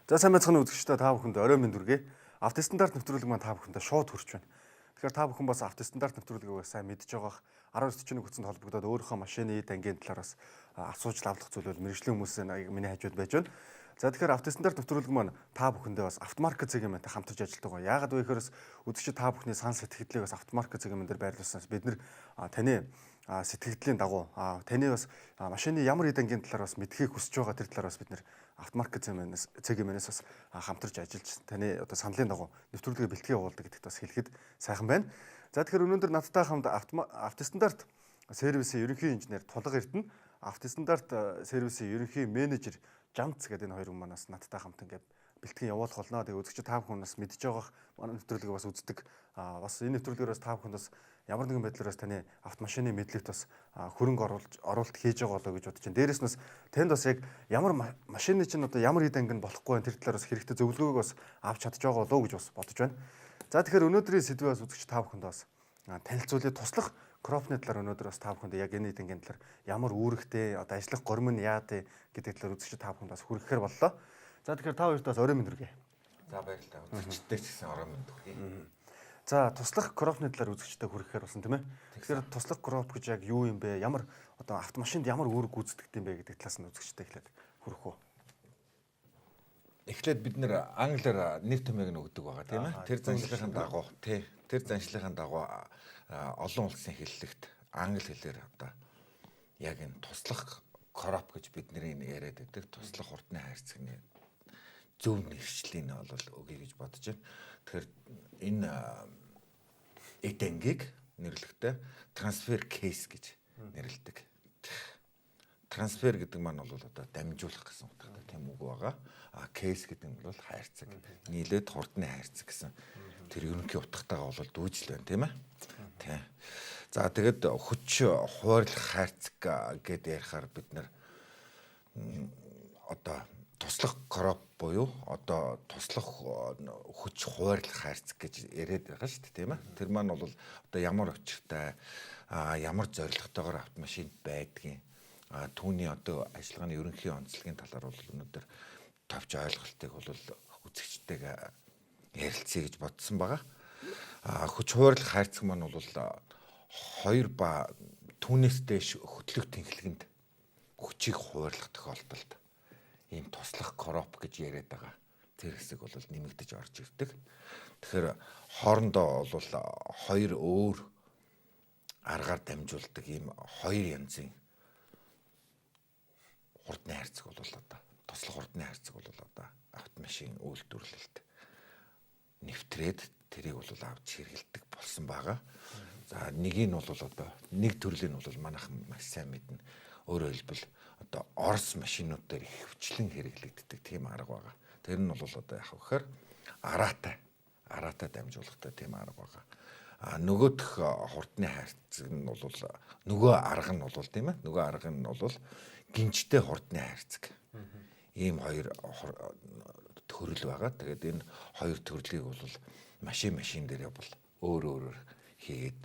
За сайн байцгаана үзэгчдээ, та бүхэнд орой мэнд хүргэе. Автостандарт нэвтрүүлэг маань та бүхэндээ шууд хүрч байна. Тэгэхээр та бүхэн бас автостандарт нэвтрүүлгийг сайн мэдж байгаах 1941 хүчинд холбогдоод өөрийнхөө машины дангийн талаар бас асууж лавлах зүйл бол мэргэжлийн хүмүүсийн миний хажууд байж байна. За тэгэхээр автостандарт нэвтрүүлэг маань та бүхэндээ бас автомаркет сегменттэй хамтарч ажилладаг ба. Яагаад вэ гэхээр бас үзэгчид та бүхний сан сэтгэгдлийг бас автомаркет сегмент дээр байрлуулснаас бид нэр таны сэтгэгдлийн дагуу таны бас машины ямар эд ангийн талаар бас мэдхийг хүсэж байгаа тэр талаар бас бид нэр автомаркет цэгмэнээс бас хамтарч ажиллаж таны одоо саналын дагуу нэвтрүүлгээ бэлтгэе явуулдаг гэдэгт бас хэлэхэд сайхан байна. За тэгэхээр өнөөдөр надтай хамт автостандарт сервисийн ерөнхий инженер Тулга Эрдэнэ, автостандарт сервисийн ерөнхий менежер Жамц гэдэг энэ хоёр хүн манаас надтай хамт ингээд бэлтгэн явуулах болно. Тэгээ үзэгч та бүхэн бас мэдж байгаах манай нэвтрүүлгийг бас үздэг. Бас энэ нэвтрүүлгээр бас та бүхэнд бас ямар нэгэн байдлаар бас таны автомашины мэдлэгт бас хөрөнгө оруулж оруулалт хийж байгаа болоо гэж бодож байна. Дээрээс нь бас танд бас яг ямар машины чинь одоо ямар эд анги нь болохгүй байх тэр талаар бас хэрэгтэй зөвлөгөөг бас авч чадж байгаа болоо гэж бас бодож байна. За тэгэхээр өнөөдрийн сэдвээ бас үзэгч та бүхэнд бас танилцуулъя. Туслах кропны талаар өнөөдөр бас та бүхэнд яг энэ эд ангийн талаар ямар үүрэгтэй, одоо ажиллах горим нь яа тэ гэдэг талаар үзэгч та бүхэнд бас хүргэхээр боллоо. За тэгэхээр та хоёрт бас орой мэнд хүргэе. За баярлалаа. Үзэгчдээ ч гэсэн орой мэнд хүргэе. За туслах кропны талаар үзэгчдэд хүргэхээр болсон тийм ээ. Тэгэхээр туслах кроп гэж яг юу юм бэ? Ямар одоо автомашинд ямар үүрэг гүйцэтгэдэг юм бэ гэдэг талаас нь үзэгчдэд эхлээд хүргэх үү. Эхлээд бид нэр англиар нэр томьёог нь өгдөг байгаа тийм ээ. Тэр заншлынхаа дагуу тий. Тэр заншлынхаа дагуу олон улсын хэллэгт англи хэлээр одоо яг энэ туслах кроп гэж бидний яриад байдаг туслах хурдны хайрцагны зөв нэршлийг нь бол өгье гэж бодож байна. Тэгэхээр энэ эд ангийг нэрлэхдээ transfer case гэж нэрлэдэг. Трансфер гэдэг маань бол одоо дамжуулах гэсэн утгатай тийм үг байгаа. А case гэдэг нь бол хайрцаг. Нийлээд хурдны хайрцаг гэсэн тэр ерөнхий утгатайгаа бол дүүжил байна тийм ээ. Тийм. За тэгэд хүч хуваарлах хайрцаг гэдээ ярихаар бид нэр одоо туслах кроп буюу одоо туслах хүч хуваарлах хайрцаг гэж яриад байгаа шүү дээ тийм ээ. Тэр маань бол одоо ямар учиртай, ямар зорилготойгоор автомашин байдгийг, түүний одоо ажиллагааны ерөнхий онцлогийн талаар бол өнөөдөр товч ойлголтыг бол үзэгчтэйгээ ярилцъя гэж бодсон байгаа. Хүч хуваарлах хайрцаг маань бол хоёр ба түүнээс дээш хөтлөх тэнхлэгэнд хүчийг хуваарлах тохиолдолд ийм туслах кроп гэж яриад байгаа. Тэр хэсэг бол нэмэгдэж орж ирдэг. Тэгэхээр хоорондоо бол хоёр өөр аргаар дамжуулдаг ийм хоёр янзын хурдны хайрцаг бол одоо туслах хурдны хайрцаг бол одоо автомашин үйлдвэрлэлд нэвтрээд тэрийг бол авч хэрэгэлдэг болсон байгаа. За нэгийг нь бол одоо нэг төрлийн нь бол манайхан маш сайн мэднэ. Өөрөөр хэлбэл одоо Орос машинууд дээр их хвчлэн хэрэглэгддэг тийм арга байгаа. Тэр нь бол одоо яг гэхээр араатай дамжуулахтай тийм арга байгаа. А нөгөөх хурдны хайрцаг нь бол нөгөө арга нь бол тийм ээ. Нөгөө арга нь бол гинжтэй хурдны хайрцаг. Ийм хоёр төрөл байгаа. Тэгээд энэ хоёр төрлийг бол машин дээр бол өөр өөрөөр хийгээд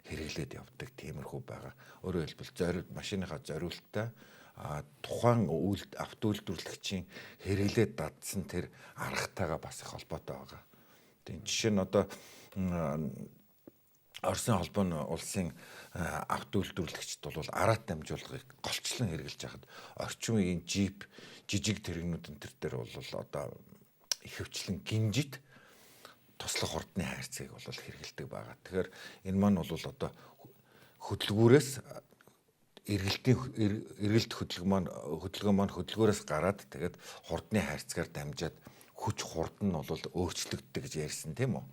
хэрэглээд явдаг тиймэрхүү байгаа. Өөрөөр хэлбэл зориул машиныхаа зориулттай тухайн авто үйлдвэрлэгчийн хэрэглээд дадсан тэр аргатайгаа бас их холбоотой байгаа. Тийм жишээ нь одоо Оросын холбооны улсын авто үйлдвэрлэгчд бол араат дамжуулгыг голчлон хэрэглэж байхад орчин үеийн джип, жижиг тэрэгнүүд энэ төр дээр бол одоо ихэвчлэн гинжит туслах хурдны хайрцгийг бол хэрэглэдэг байгаа. Тэгэхээр энэ маань бол одоо хөдөлгүүрээс эргэлт хөдөлгөөн маань хөдөлгөөрөөс гараад тэгээд хурдны хайрцгаар дамжаад хүч хурд нь бол өөрчлөгддөг гэж ярьсан тийм үү?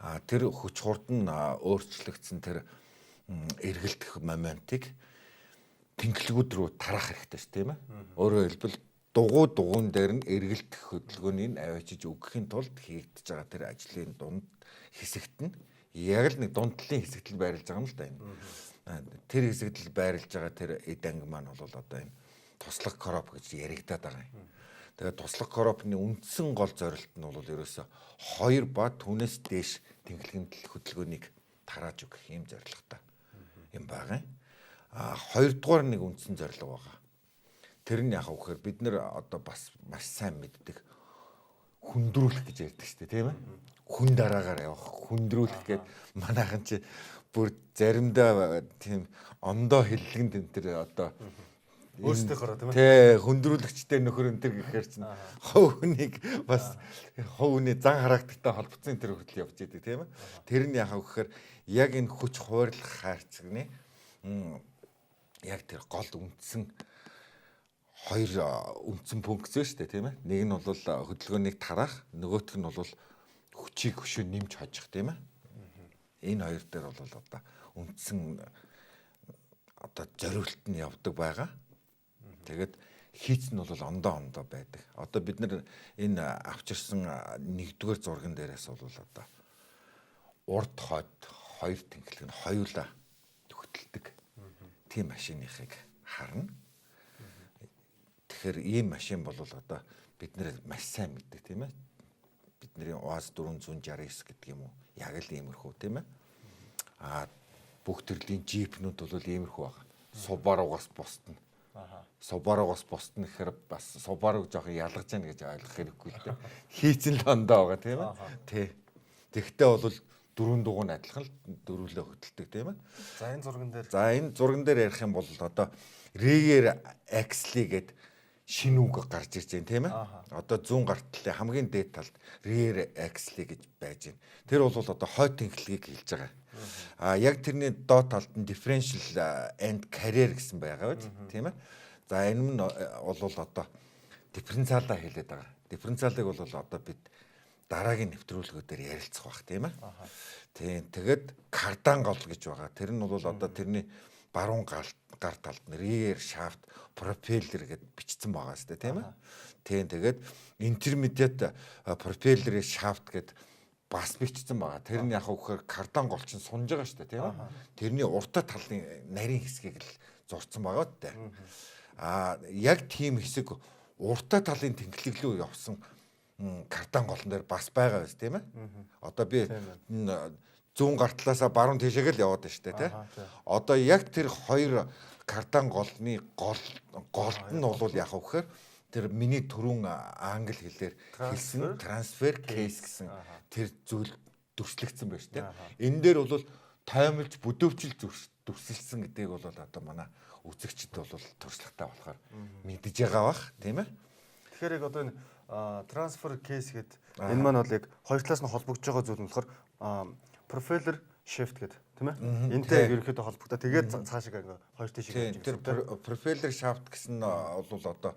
А тэр хүч хурд нь өөрчлөгдсөн тэр эргэлдэх моментыг тэнхлэгүүд рүү тараах хэрэгтэй ш тийм ээ. Өөрөөр хэлбэл дугуй дугуйн дээр нь эргэлдэх хөдөлгөөнийг аваачиж өгөхийн тулд хийгдэж байгаа тэр ажлын дунд хэсэгт нь яг л нэг дунд талын хэсэгт л байрлаж байгаа юм л да энэ. Тэр хэсэгт л байрлаж байгаа тэр эд анги маань бол одоо энэ туслах кроп гэж яригадаад байгаа юм. Тэгээд туслах кропны үндсэн гол зорилт нь бол ерөөсө хоёр ба түүнээс дээш тэнхлэгэнд хөдөлгөөнийг тарааж өгөх юм зорилготой юм байгаа юм. А хоёрдугаар нэг үндсэн зорилго байгаа. Тэр нь яг вэ гэхээр бид нэр одоо бас маш сайн мэддэг хүндрүүлэх гэж ярьдаг шүү дээ, тийм ээ. Хүн дараагаар явах, хүндрүүлэх гээд манайхан чи бүр заримдаа тийм ондоо хэллэгэнд энэ төр одоо өөрсдийнхөөрөө тийм ээ. Тий, хүндрүүлэгчтэй нөхөр энэ төр гэхээр чинь хувь хүнийг бас хувь хүний зан характертай холбогдсон энэ төр хүртэл явж идэг, тийм ээ. Тэр нь яхаа гэхээр яг энэ хүч хуваарлах хайрцагны яг тэр гол үндсэн хоёр үндсэн функц шүү дээ, тийм ээ. Нэг нь бол хөдөлгөөнийг тараах, нөгөөх нь бол хүчийг хөшөө нэмж хожих, тийм ээ. Энэ хоёр дээр бол одоо үндсэн одоо зориулт нь явдаг байгаа. Тэгээд хийц нь бол ондоо байдаг. Одоо бид нар энэ авчирсан нэгдүгээр зурган дээрээс бол одоо урд хойд хоёр тэнхлэг нь хоёулаа төгтөлдөг. Тийм машиныхыг харна. Тэгэхээр ийм машин бол одоо бид нэр маш сайн мэддэг, тийм ээ. Бидний УАЗ 469 гэдэг юм уу? Яг л иймэрхүү, тийм ээ. Аа бүх төрлийн джипнүүд бол иймэрхүү байгаа. Subaru-гаас бусдна. Subaru-гаас бусдна гэхээр бас Subaru-г жоохон ялгаж яана гэж ойлгох хэрэггүй л дээ. Хийцэн л ондоо байгаа, тийм ээ. Тий. Тэгвэл бол дөрвөн дугуй нь адилхан л дөрвөлөө хөдөлдөг, тийм ээ. За энэ зурган дээр. За энэ зурган дээр ярих юм бол одоо Rear Axle гээд шинэ үг гарч ирж байна, тийм ээ. Одоо зүүн гар талын хамгийн дээд талд Rear Axle гэж байж байна. Тэр бол одоо хойд тэнхлэгийг хэлж байгаа. А яг тэрний доод талд нь differential and carrier гэсэн байгаа биз, тийм ээ. За энэ нь бол одоо дифференциалаа хэлээд байгаа. Дифференциалыг бол одоо бид дараагийн нэвтрүүлгүүдээр ярилцах бах, тийм ээ. Тийм, тэгээд кардан гол гэж байгаа. Тэр нь бол одоо тэрний баруун гар талд нь rear shaft propeller гэд бичсэн байгаа сте, тийм ээ. Тийм, тэгээд intermediate propeller shaft гэд бас бичсэн байгаа. Тэр нь яг үхээр кардан гол чинь сунж байгаа шүү дээ, тийм ээ. Тэрний уртаа талын нарийн хэсгийг л зурцсан байгаа дээ. Аа яг тийм хэсэг уртаа талын тэнхлэг рүү явсан кардан голон дээр бас байгаа биз, тийм ээ. Одоо би зүүн гар талаасаа баруун тийшээ л яваад байна шүү дээ, тийм. Одоо яг тэр хоёр кардан голны гол голд нь бол яг үхээр тэр миний түрүүн англи хэлээр хэлсэн transfer case гэсэн тэр зүйл дүрслэгдсэн байна шүү дээ. Энэ дээр бол тоймолж бүдөөвчл дүрсэлсэн гэдгийг бол одоо манай үзэгчд бол туршлагатай болохоор мэдж байгаа бах, тийм ээ. Тэгэхээр яг одоо энэ transfer case гэдэг энэ маань бол яг хоёр талаас нь холбогдож байгаа зүйл нь болохоор propeller shaft гэдэг, тийм ээ. Энтэй яг ерөнхийдөө холбогдоо. Тэгээд цаашаа ингээ хоёр тийш явж байгаа. Тэр propeller shaft гэсэн нь бол одоо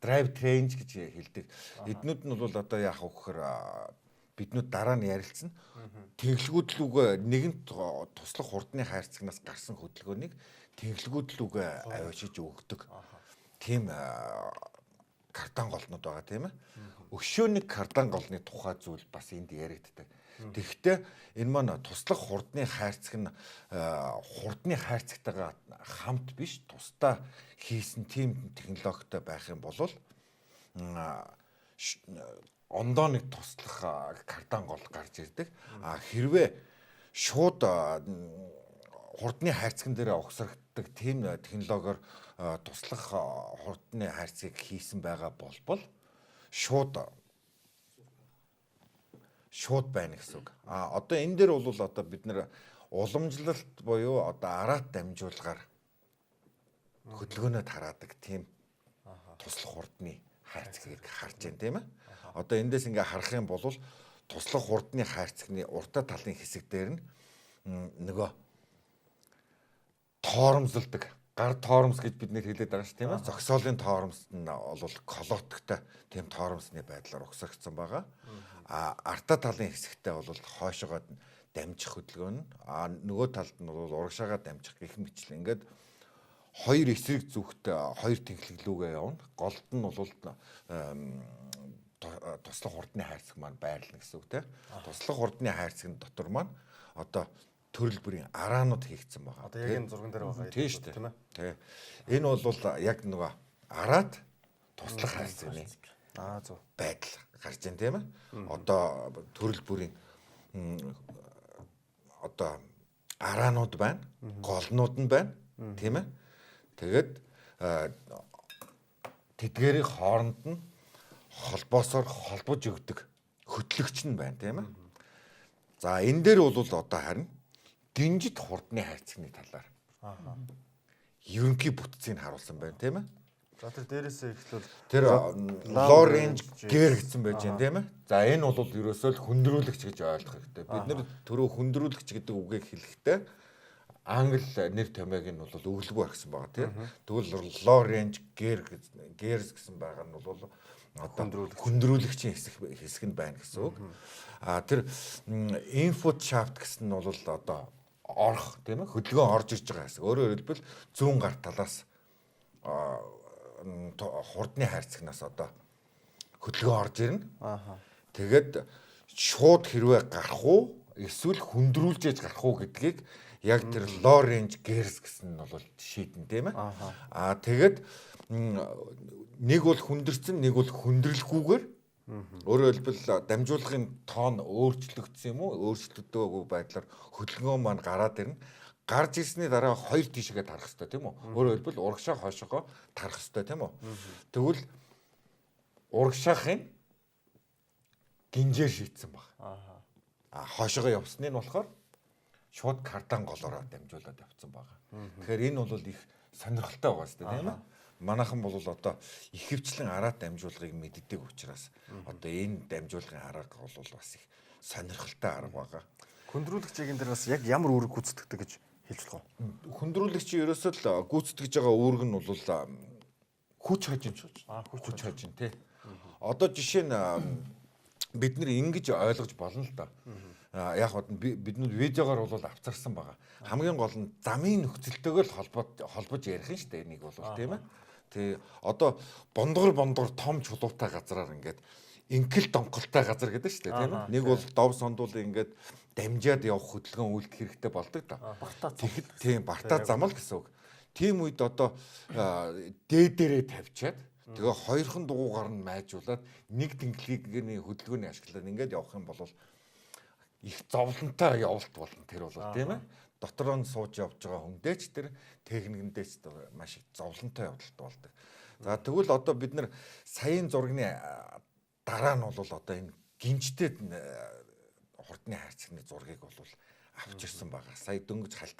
drive train гэж хэлдэг. Эднүүд нь бол одоо яах вэ гэхээр биднүүд дараа нь ярилцсан. Тэнхлэгүүд лүүгээ нэгэнт туслах хурдны хайрцагнаас гарсан хөдөлгөөнийг тэнхлэгүүд лүүгээ аваачиж өгдөг. Тийм кардан голнууд байгаа, тийм ээ. Өшөөний кардан голны тухай зүйл бас энд яригддаг. Тэгэхдээ энэ маань туслах хурдны хайрцаг нь хурдны хайрцагтайгаа хамт биш, тусдаа хийсэн тийм технологитой байх юм бол ондоо нэг туслах кардан гол гарч ирдэг. А хэрвээ шууд хурдны хайрцаган дээр угсрагддаг тийм технологиор туслах хурдны хайрцгийг хийсэн байгаа болбол шууд шууд байна гэсэн үг. А одоо энэ дээр бол одоо бид нэр уламжлалт буюу одоо араат дамжуулгаар хөдөлгөөнөө тараадаг тийм туслах хурдны хайрцагийг харж байна, тийм ээ. Одоо эндээс ингээ харах юм бол туслах хурдны хайрцагны уртаа талын хэсэг дээр нь нөгөө тоормзолдог гар тоормс гэж бид нэр хэлээд байгаа шүү, тийм ээ. Зогсоолын тоормс нь бол колоттой тийм тоормсны байдлаар угсрагдсан байгаа. А артаа талын хэсэгтээ бол хойшоогоо дамжих хөдөлгөөн нь, а нөгөө талд нь бол урагшаагаа дамжих гэх мэтлэн ингээд хоёр эсрэг зүгт хоёр тэнхлэг лүүгээ явна. Голд нь бол туслах хурдны хайрцаг маань байрлана гэсэн үг, тийм. Туслах хурдны хайрцагын дотор маань одоо төрөл бүрийн араанууд хийгдсэн байгаа. Одоо яг энэ зурган дээр байгаа. Тийм шүү дээ. Тий. Энэ бол яг нөгөө араат туслах хайрцагны зөв байдал гарч ийн, тийм ээ. Одоо төрөл бүрийн одоо араанууд байна, голнууд нь байна, тийм ээ. Тэгээд тэдгээрийн хооронд нь Холбоосоор холбож өгдөг хөтлөгч нь байна, тийм ээ. За, энэ дээр бол одоо харин гинжит хурдны хайрцагны талаар. Ерөнхий бүтцийг харуулсан байна, тийм ээ. За, тэр дээрээсээ эхлүүл тэр low range gear гэсэн байж байна, тийм ээ. За, энэ бол ерөөсөө л хүндрүүлэгч гэж ойлгох хэрэгтэй. Бид нэр түрүү хүндрүүлэгч гэдэг үгийг хэлэхдээ англи нэр томьёог нь бол өглөгүй орхисон байгаа, тийм. Тэгвэл low range gear gears гэсэн байгаа нь бол одоо хүндрүүлэгчийн хэсэг хэсэг нь байна гэсэн үг. А тэр input shaft гэсэн нь бол одоо орох, тийм ээ, хөдөлгөөн орж ирж байгаа хэсэг. Өөрөөр хэлбэл, зүүн гар талаас хурдны хайрцагнаас одоо хөдөлгөөн орж ирнэ. Тэгээд шууд хэрвээ гарах уу эсвэл хүндрүүлж ээж гарах уу гэдгийг яг тэр low range gears гэсэн нь бол шийдэн, тийм ээ. Аа, тэгээд нэг бол хүндэрсэн, нэг бол хүндрэлгүйгээр, өөрөөр хэлбэл, дамжуулгын тоон өөрчлөгдсөн юм уу, өөрчлөгдөөгүй байдлаар хөдөлгөөн маань гараад ирнэ. Гарч ирсний дараа хоёр тийшээгээ тарах хэрэгтэй, тийм үү? Өөрөөр хэлбэл, урагшаа хойшоогоо тарах хэрэгтэй, тийм үү? Тэгвэл урагшаахын гинжээр шийдсэн баг. А хойшоогоо явсны нь болохоор шууд кардан голоороо дамжуулаад явцсан байгаа. Тэгэхээр энэ бол их сонирхолтой байгаа шүү дээ, тийм ээ. Манайхан бол одоо ихэвчлэн араат дамжуулгыг мэддэг учраас одоо энэ дамжуулгын арга бол бас их сонирхолтой арга байгаа. Хүндрүүлэгчийн дээр бас яг ямар үүрэг гүйцэтгэдэг гэж хэлж болох вэ? Хүндрүүлэгчийн ерөөсөө л гүйцэтгэж байгаа үүрэг нь бол хүч хожимч. Хүч хожин, тий. Одоо жишээ нь, бид нэр ингэж ойлгож болно л доо. Яг хад бид нар видеогоор бол авцарсан байгаа. Хамгийн гол нь замын нөхцөлтэйгөө л холбоод холбож ярих нь шүү дээ. Энийг бол, тийм ээ. Тэг, одоо бондгор бондгор том чулуутай газраар ингээд инкэл донголтой газар гэдэг шүү дээ, тийм ээ. Нэг бол дов сондуул ингээд дамжаад явах хөдөлгөөн үйлдэх хэрэгтэй болдог да. Тэгэхэд, тийм, бартаа зам л гэсэн үг. Тийм үед одоо дээдэрээ тавьчаад, тэгээ хоёрхан дугуугаар нь майжуулаад, нэг тэнглэгийн хөдөлгөөний ашиглаад ингээд явах юм бол их зовлонтой явалт болно тэр бол, тийм ээ. Дотор нь сууж явж байгаа хүндээ ч, тэр техникэндээ ч маш их зовлонтой явдалт болдог. За, тэгвэл одоо бид нар саяын зургийн дараа нь бол одоо энэ гинжтэй хурдны хайрцагны зургийг бол авчирсан байгаа. Сая дөнгөж хальт